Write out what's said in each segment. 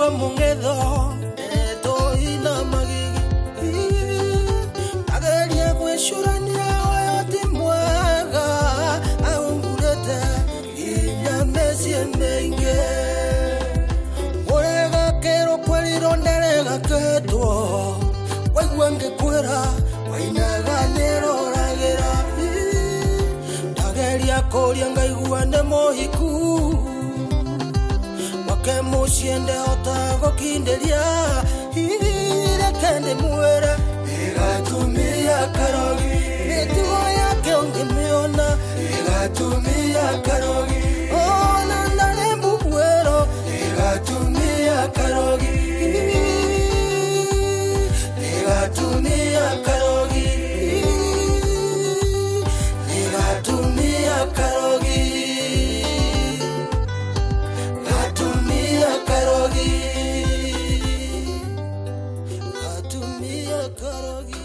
Ngaigua mũng'etho ndeto ina magigi. Ndageria gwĩcũrania ũyũ ti mwega, ahungurĩte nginya mĩciĩ mĩingĩ. Ũrega kĩrwo kwerirwo nderega ketwo, waigua ngĩkwĩra wainaga nĩroragĩra. Ndageria kũria ngaigua nĩ mũhiku, gwake mũciĩ ndehota gũkindĩria. Reke ndĩmwĩre ĩgatumia karogi, mĩtugo yake ũngĩmĩona ĩgatumia karogi, ona ndarĩ mũbuĩro ĩgatumia karogi, ĩgatumia karogi, ĩgatumia karogi, gatumia karogi, gatumia karogi.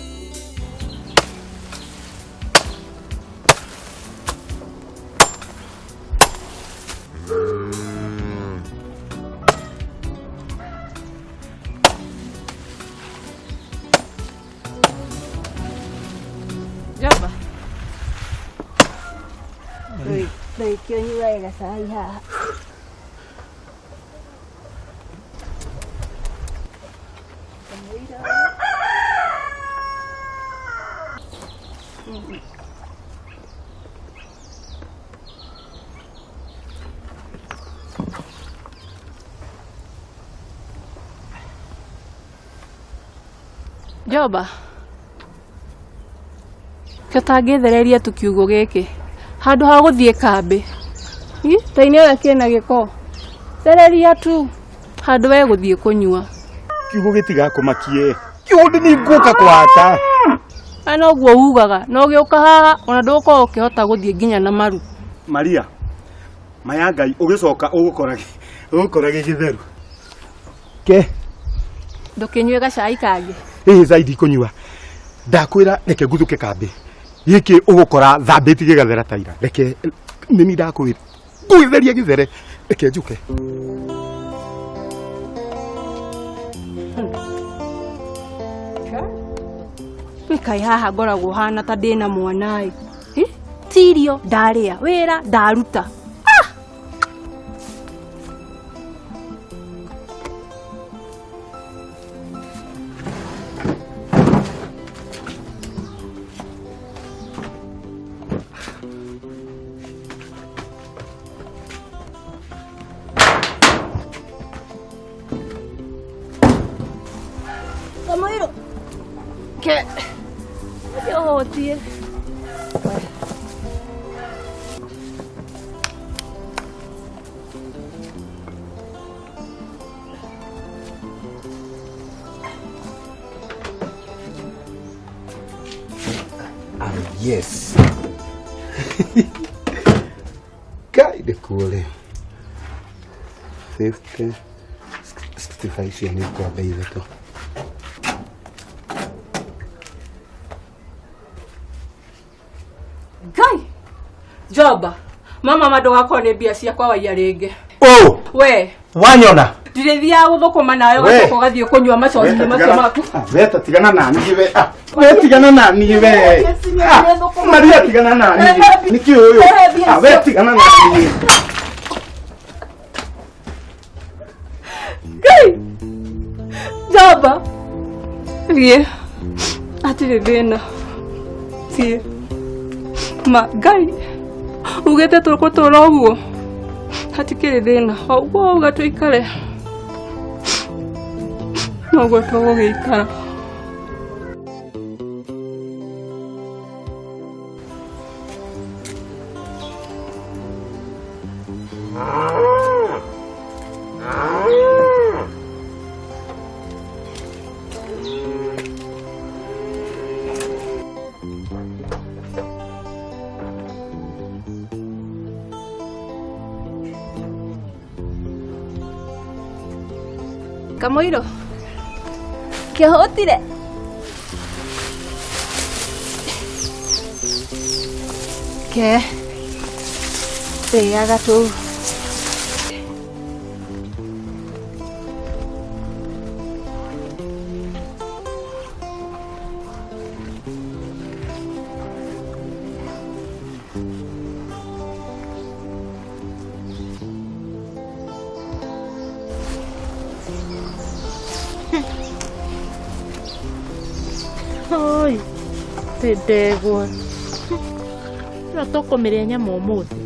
Njamba. Ndũikio nyuage gacai haha. Njoba. Kĩ ũtangĩthereria tu kiugũ gĩkĩ handũ ha gũthiĩ kambĩ. Ĩ, ta-inĩ ũrĩa kĩna gĩko. Thereria tu handũ we gũthiĩ kũnyua. Kiugo gĩtigakũmakie, kiugo ndĩ nĩ ngũka kwata. Na noguo ugaga na ũgĩũka haha ona ndũgũkorwo ũkĩhota gũthiĩ nginya na maru. Maria, maya Ngai ũgĩcoka ũgũkora ũgũkora gĩ gĩtheru ke. Ndũkĩnyue gacai kangĩ. Ĩhĩ, zaidi kũnyua ndakwĩra, reke nguthũke kambĩ gĩkĩ ũgũkora thambĩtie gĩgathera taira. Reke nĩni ndakwĩra ngũgĩtheria gĩthere, reke njũke. Kaĩ haha ngoragwo hana ta ndĩna mwana ĩ. Ĩ, ti irio ndarĩa, wĩra ndaruta. Ah! Kamũirũ. Ke ũhotie. Ah, yes. Kai ndĩkuo rĩ. 50, 65 cia nĩ kwamba ithatũ. Ngai. Njoba. Mama ma ndũgakorwo nĩ mbia ciakwa waiya rĩngĩ. Oh, We, wanyona. Ndirĩthiaga gũthũkũma nawe. We. Ũgacoka ũgathiĩ kũnyua macoki macio maku. Weta tigana na niĩ we. Ah, we tigana na niĩ we. Ah, Maria tigana na niĩ. Nĩkĩ ũyũ? Ah, we tigana na niĩ. Ngai. Njamba. Thiĩ. Hatirĩ thĩna. Thiĩ. Ma Ngai. Ugĩte tũgũtũra ũguo. Hatikĩrĩ thĩna. O ũguo wauga tũikare. Noguo tũgũgĩikara. Kamũirũ. Kĩhũtire. Ke. Rĩaga tũu. Atĩ ndegwa. No tũkũmĩrĩa nyama ũmũthĩ.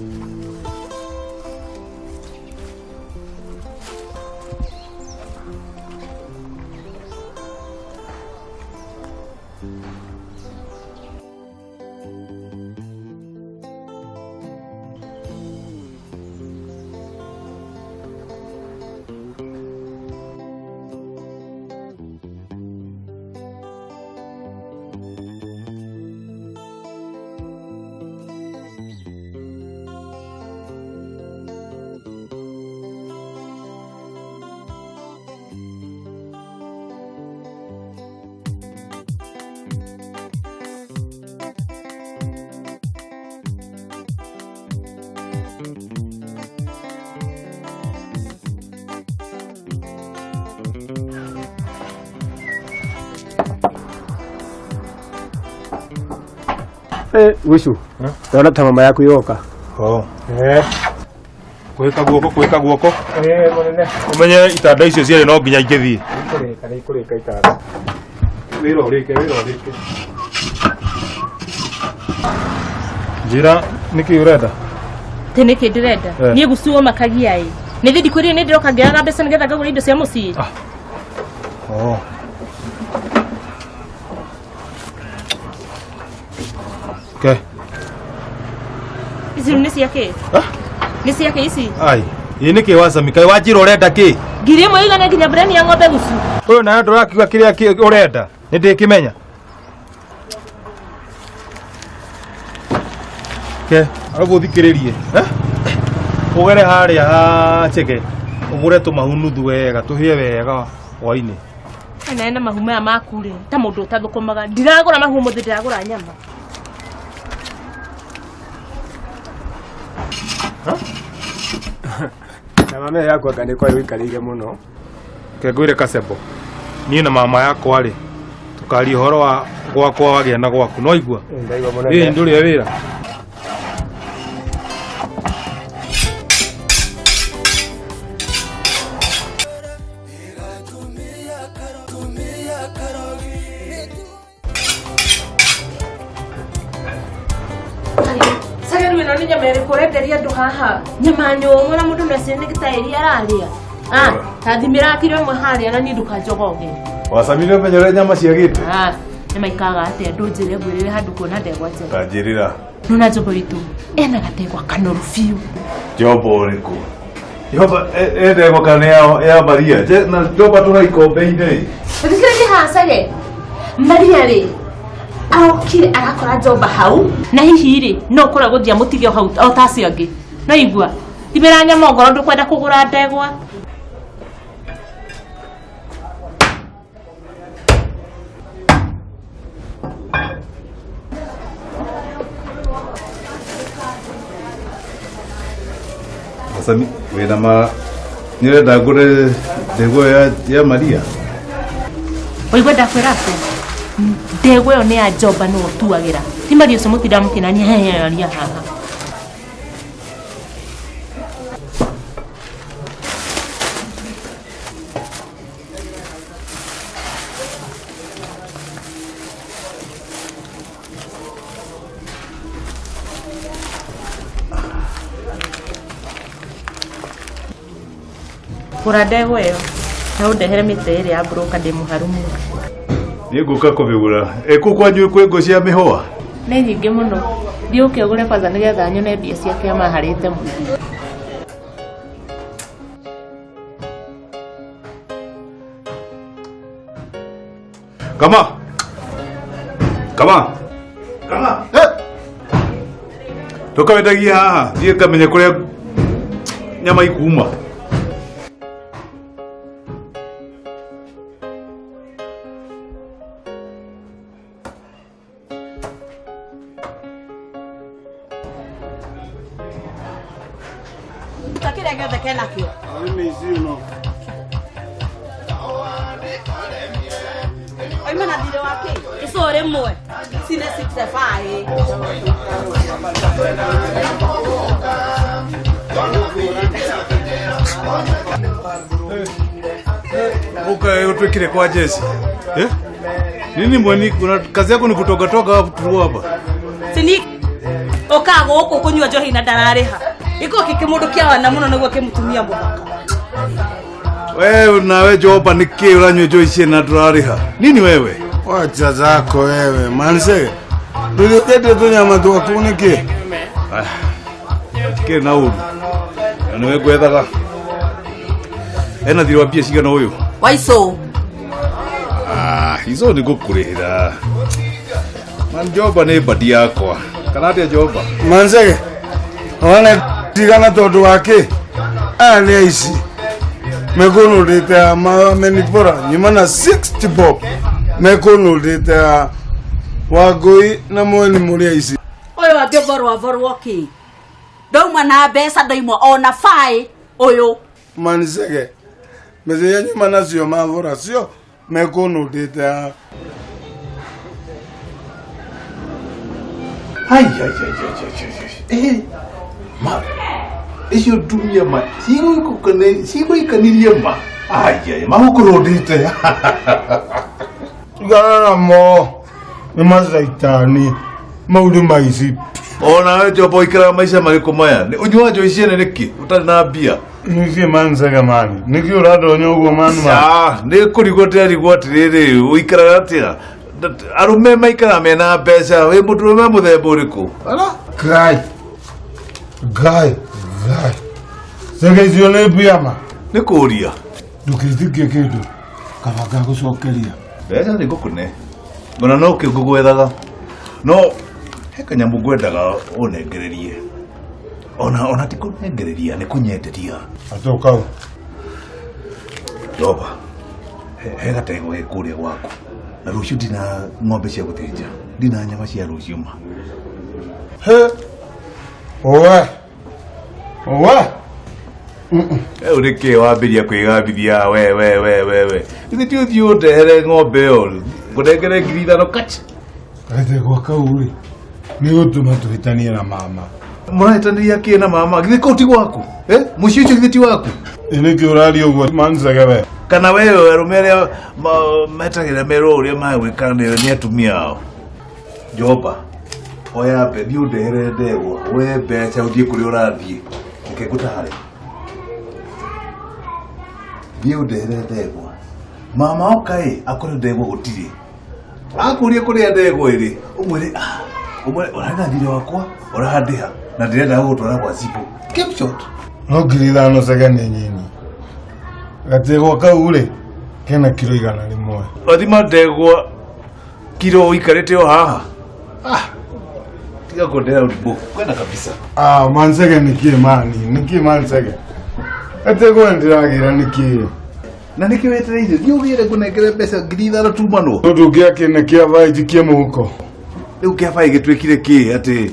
Gucu ndona ta mama yaku yoka. Oh. Gwĩka guoko, gwĩka guoko. Mũnene. Ũmenye itanda icio cierĩ no nginya ingĩthiĩ. Ikũrĩka nĩ ikũrĩka itanda. Wĩra ũrĩke, wĩra ũrĩke. Njĩra nĩkĩ ũrenda? Tĩ nĩkĩ ndĩrenda? Niĩ gucuo makagia ĩ. Nĩ thiĩ ndikwĩrire nĩ ndĩroka ngĩoyaga mbeca nĩgetha ngagũra indo cia mũciĩ. Oh. Ke. Ici nĩ cia kĩ? Nĩ cia kĩ ici? Ai, ĩ nĩkĩ wacami kaĩ wanjĩra ũrenda kĩ? 1000 ĩigana nginya breni ya ng'ombe gucu. Ũyũ nawe ndũrakiuga kĩrĩa ũrenda. Nĩ ndĩkĩmenya. Ke, arabu ũthikĩrĩrie. Ũgere harĩa ha cheke. Ũgũre tũmahu nuthu wega, tũhĩe wega hwainĩ. Ena ena mahu maya maku rĩ, ta mũndũ ũtathũkũmaga. Ndiragũra mahu ũmũthĩ, ndĩragũra nyama. Na mama yaku anga nĩ kwa ũikarĩire mũno. Ke ngwĩre Kacebo. Niĩ na mama yakwa rĩ, tũkaria ũhoro wa gwakwa wagĩa na gwaku, no igua? Ndaigua mũnene. Ĩ ndũrĩ wĩra. Sage rĩu ĩno nĩ nyama ĩrĩkũ ũrenderia andũ haha? Nyama nyũmũ na mũndũ no ecire nĩ gĩtaĩri ararĩa. Ta thimĩra kiro ĩmwe harĩa na niĩ ndũkanjogoge. Wacamire ũmenye ũrĩa nyama ciagĩte? Nyama ikaga atĩa? Ndũnjĩre ngwĩrĩre handũ kuona ndegwa njega. Ta njĩrĩra. Nona njombo witũ ena gategwa kanoru biũ. Njombo ũrĩkũ? Njomba ndegwa kana ya Maria? Na njomba tũra ikombe-inĩ. Thikĩrĩria haha Sage. Maria rĩ arokire arakora njomba hau na hihi rĩ no ũkora gũthiĩ amũtige hau o ta acio angĩ. No igua thimĩra nyama ongorwo ndũkwenda kũgũra ndegwa. Wacami wĩna ma nĩ ũrenda ngũre ndegwa ya Maria? Waigua ndakwĩra atĩa? Ndegwa ĩyo nĩ ya njomba nĩwe ũtuagĩra. Ti Maria ũcio mũtinda mũkĩnania hehearia haha. Gũra ndegwa ĩyo na ũndehere mĩtĩ ĩrĩa ya broker ndĩ mũharu mũno. Niĩ ngũka kũmĩgũra. Ĩ kũu kwanyu kwĩ ngũ cia mĩhũa? Nĩ nyingĩ mũno. Thiĩ ũke ũgũre kwanza nĩgetha nyone mbia ciake amaharĩte mũno. Kama. Kama. Kama. Ndũkawendagie haha. Thiĩ ngamenye kũrĩa nyama ikuma. Kĩrĩa gĩothe kenakĩo. Oima na thirĩ wa kĩ? Icũ rĩmwe. Cine 65. Ũka ũtwĩkire kwa Jesse. Nini mweni kuna kazi yako ni kutoka toka hapo tu hapa. Sini oka guku kunyua njohi na ndarariha. Iko kikimundu kia wana muno niguo kimutumia muthaka. Wewe nawe Joba niki uranyua njohi cie na ndurariha. Nini wewe? Wacha zako wewe manse. Ndugete tunyama twaku niki? Kĩ na ũru. Na nĩwe ngwethaga. Ena thirĩ wa mbia cigana ũyũ? Waico. Ah, ico nĩ ngũkũrĩhĩra. Man Joba nĩ mbadi yakwa. Kana atĩa Joba? Manzege. Wana tigana tondu wake. Aya nĩ aici. Mekũnũrĩte mamenipora nyuma na 60 bob. Mekũnũrĩte Wangũi na Mweni mũrĩ aici. Ũyũ angĩborwo aborwo kĩ? Ndauma na mbeca ndaimwa ona baĩ ũyũ. Manzege. Mbeca nyuma nacio mabora cio mekũnũrĩte. Ai ai ai ai ai. Ma. Icio ndumia ma. Cigũikanirie ma. Ai ai magũkũrũndĩte. Tigana namo. Nĩ macaitani. Mau nĩ maici. Ona Joba ũikaraga maica marĩkũ maya? Ũnyuaga njohi ciene nĩkĩ? Ũtarĩ na mbia. Nĩkĩ Manzege mani? Nĩkĩ ũrandonya ũguo mani ma? Ah, nĩ kũrigwo ndĩrarigwo atĩrĩrĩ, ũikaraga atĩa? Arũme maikaraga mena mbeca, wĩ mũndũrũme mũthemba ũrĩkũ? Ngai. Ngai, Ngai. Zege icio nĩ mbia ma? Nĩ kũũria. Ndũkĩtĩkie kĩndũ. Kaba ngagũcokeria. Mbeca nĩ ngũkũne. Ona no kĩo ngũgwethaga. No he kanyamũ ngwendaga ũnengererie. Ona ti kũnengereria, nĩ kũnyenderia. Atũ kau. Joba, he gategwa ge kũrĩa gwaku. Na rũciũ ndina ng'ombe cia gũthĩnja. Ndina nyama cia rũciũ ma. He. Owe. Owe. Rĩu nĩkĩ wambĩrĩria kwĩgambithia we we we we we. Githĩ ti ũthiĩ ũndehere ng'ombe ĩyo ngũnengere 5,000 kachi. Gategwa kau rĩ nĩ gũtũma tũhĩtanie na mama. Mũrahĩtanĩria kĩ na mama? Githĩ kũu ti gwaku? Eh? Mũciĩ ũcio githĩ ti waku? Ĩ nĩkĩ ũraria ũguo Manzege we? Kana we arũme arĩa metagĩra merwo ũrĩa magwĩka nĩ atumia ao. Joba, oya mbe thiĩ ũndehere ndegwa, woe mbeca ũthiĩ kũrĩa ũrathiĩ. Reke ngũtare. Thiĩ ũndehere ndegwa. Mama oka ĩ, akore ndegwa gũtirĩ. Akũrie kũrĩa ndegwa ĩrĩ, ũmwĩre ũmwĩre ũrarĩ na thirĩ wakwa, ũrandĩha na ndĩrenda gũgũtwara gwa cibũ. Keep short. No 5,000 Zege nĩ nyinyi. Gategwa kau rĩ kena kiro 100. Wathima ndegwa kiro ũikarĩte o haha. Ah. Tiga kũndehera ũrimũ. Kwenda kabisa. Ah, Manzege nĩkĩ mani? Nĩkĩ Manzege? Gategwa ndĩragĩra nĩkĩ? Na nĩkĩ wetereire? Thiĩ ũgĩre ngũnengere mbeca 5,000 tumanwo. Tondũ gĩake nĩ kĩa baĩ njikie mũhuko. Rĩu kĩa baĩ gĩtuĩkire kĩ atĩ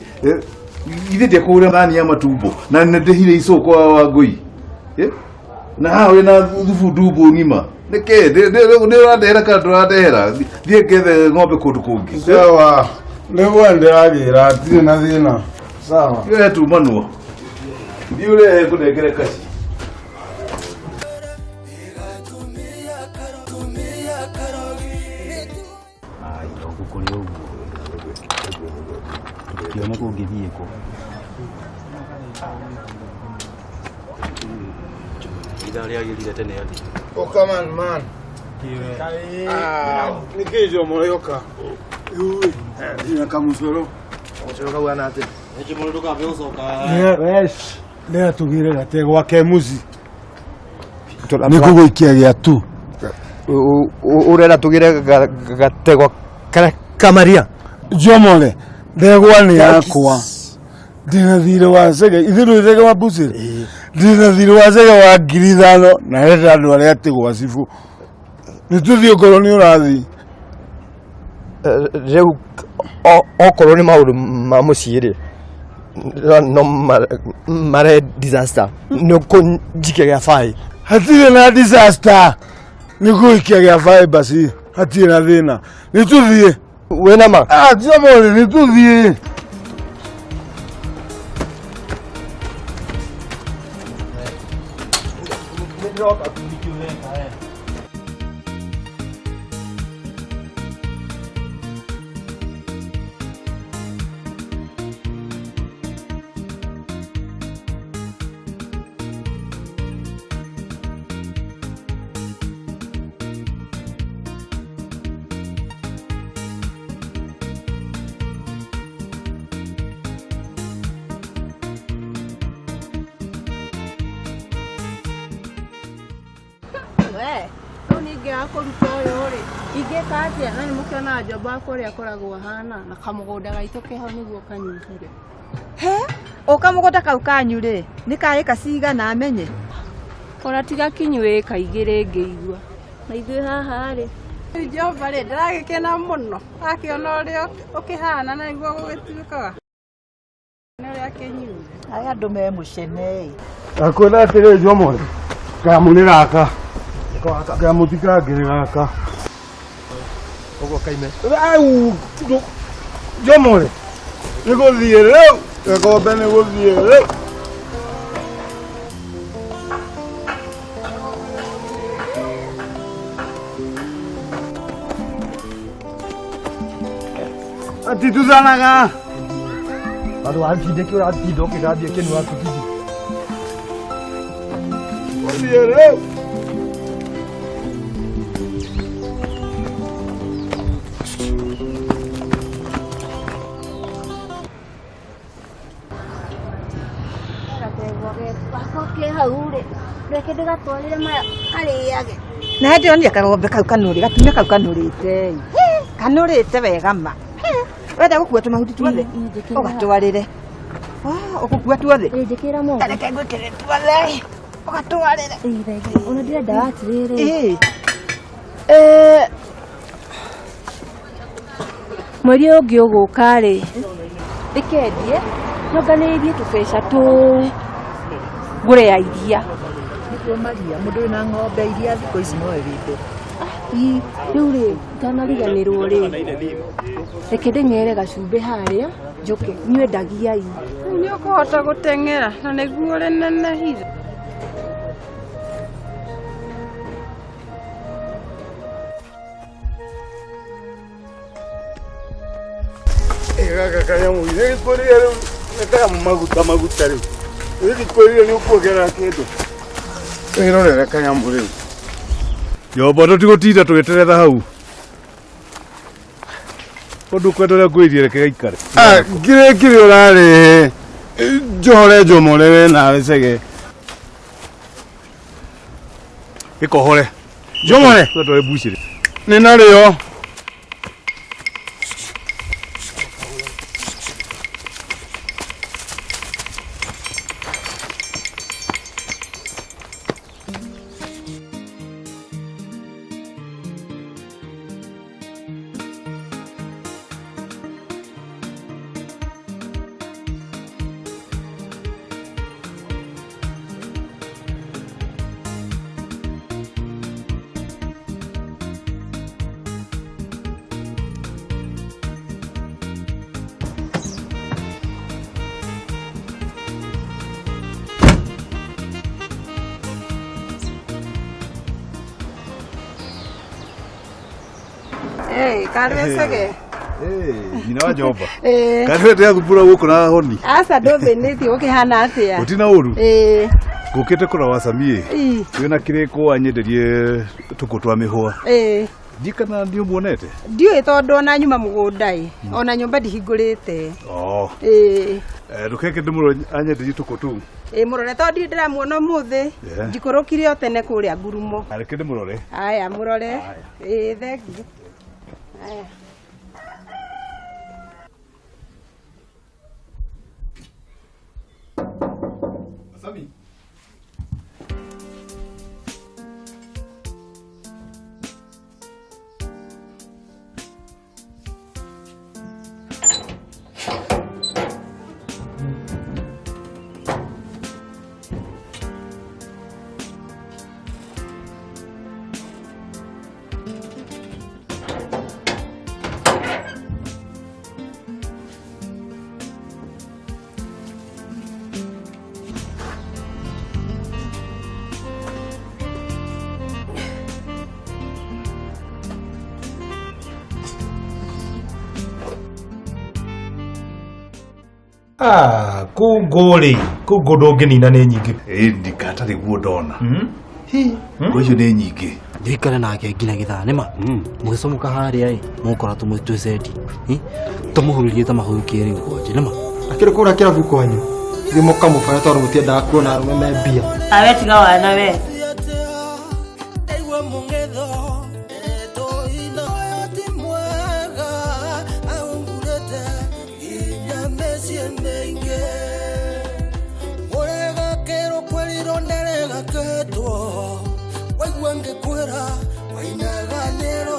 githĩ ndiakũgũrĩra thani ya matumbo na nĩ ndĩhire icũ kwa Wangũi. Na haha wĩna thubu ndumbu ng'ima. Nĩkĩ? Nĩ ũrandehera kana ndũrandehera? Thiĩ ngethe ng'ombe kũndũ kũngĩ. Sawa. Nĩguo ndĩragĩra, hatirĩ na thĩna. Sawa. Thiĩ ũrehe tumanwo. Thiĩ ũrehe ngũnengere kaci. Kĩone kũngĩthiĩ kũ. Ithaa rĩagĩrire tene atĩ. Oka man man. Ah, nĩkĩ Jomo rĩoka? Ina kamucoro. Kamucoro kau ana atĩ. Nĩkĩ mũndũ ndũkambe gũcoka. Yes. Lea tũgĩre gategwa ke mũci. Nĩ kũgũikia gĩa tu. Ũrenda tũgĩre gategwa kamaria. Jomo rĩ, ndegwa nĩ yakwa. Ndĩna thirĩ wa Zege, ithuĩ ndũĩ Zege wa Mbucĩrĩ? Ndĩna thirĩ wa Zege wa 5,000 na renda andũ arĩa atĩ gwa cibũ. Nĩ tũthiĩ okorwo nĩ ũrathiĩ. Rĩu okorwo nĩ maũndũ ma mũciĩ rĩ, no mare disaster. Nĩ ũkũnjikia gĩa baĩ. Hatirĩ na disaster. Nĩ kũikia gĩa baĩ basi. Hatirĩ na thĩna. Nĩ tũthiĩ. Wĩna ma? Ah, Jomo rĩ, nĩ tũthiĩ. We rĩu ningĩaga kũruta ũyũ rĩ, ingĩka atĩa? Na nĩ mũkĩonaga njomba wakwa ũrĩa akoragwo ahana na kamũgũnda gaitũ keho nĩguo kanyihire. He, ũka mũgũnda kau kanyu rĩ, nĩ kaĩka cigana amenye? Ona tiga kinyu ĩka igĩrĩ ngĩigua. Na ithuĩ haha rĩ, Rĩu Jehova rĩ, ndĩragĩkena mũno akĩona ũrĩa ũkĩhana na nĩguo gũgĩtuĩkaga nĩ ũrĩa akĩnyuire. Aya andũ me mũcene ĩ. Akwĩra atĩrĩ Jomore, kayamũ nĩ gaka, kayamũ ti kangĩ nĩ gaka. Ũguo kaime. Au, Jomore, nĩ gũthiĩ rĩu, gakombe nĩ gũthiĩ rĩu. Atituthanaga. Handũ wa ntinde kĩ ũratinda ũkĩgambia kĩnua waku githĩ. Gũthiĩ rĩu. Gategwa gakwa ke hau rĩ, reke ndĩgatwarĩre maya arĩage. Na hĩndĩ ĩyo karombe kau kanũrĩ, gatumia kau kanũrĩte ĩ. Kanũrĩte wega ma. Wenda gũkua tũmahuti tuothe? Ũgatwarĩre. Ũgũkua tuothe? Njĩkĩra moko. Reke ngwĩkĩre tuothe. Ũgatwarĩre. Ona ndĩrenda atĩrĩrĩ. Ĩ. Mweri ũyũ ũngĩ ũgũka rĩ, ndĩkendie nyonganĩrĩrie tũbeca tũu ngũre ya iria. Nĩguo Maria, mũndũ wĩna ng'ombe iria thikũ ici nowe wĩ mbere. Rĩu rĩ, ndanariganĩrwo rĩ, reke ndeng'ere gacumbĩ harĩa njũke nyue ndagiai. Rĩu nĩ ũkũhota gũteng'era na nĩguo ũrĩnenehire. Gaka kanyamũ gĩgĩkũrire rĩu nĩ kanyamũ maguta maguta rĩu gĩgĩkũrire nĩ ũkuongerera kĩndũ wĩrorere kanyamũ rĩu. Nyomba tũtigũtinda tũgĩteretha hau. Ũndũ kwenda ũrĩa ngwĩrie reke gaikare. Ngirĩ ngirĩ ũrarĩhe njohore njomore we nawe cege. Gĩkohore. Njomore. Tũgatware mbucĩrĩ. Nĩ narĩo. Ĩ, karwecege. Nyina wa Jomba. Ĩ. Karwete ndĩrathumbũra gũkũ na honi. Aca ndũthĩnĩtie ũkĩhana atĩa? Gũtirĩ na ũru. Ĩ. Ngũkĩte kũrora wacamie. Ĩ. Wĩna kĩrĩko wanyenderie tũkũ twa mĩhũa. Ĩ. Ndiĩ kana nĩ ũmuonete? Ndiũĩ tondũ ona nyuma mũgũnda ĩ, ona nyũmba ndihingũrĩte. Oh. Ĩ. Ndũkeke ndĩmũrore anyenderie tũkũ tũu. Ĩ mũrore tondũ ndirĩ ndĩramuona ũmũthĩ. Yeah. Njikũrũkire o tene kũrĩa ngurumo. Reke ndĩmũrore. Aya mũrore. Ĩ thengiũ. Aya. Sami. Ah, kũu ngũ rĩ, kũu ngũ ndũngĩnina nĩ nyingĩ. Ĩ ndikatarĩ guo ndona. Ngũ icio nĩ nyingĩ. Ndikare nake nginya gĩthaa nĩma mũgĩcomoka harĩa ĩ mũgũkora twĩcendi tũmũhurĩrie ta mahũyũkie rĩu kwanje nĩma Akĩrĩ kũrĩa kĩrabu kwanyu thiĩ mũkamũbaya tondũ mũtiendaga kuona arũme me mbia. Awe tiga wana we. Ndaigua Ngĩkwĩra wainaga nĩ.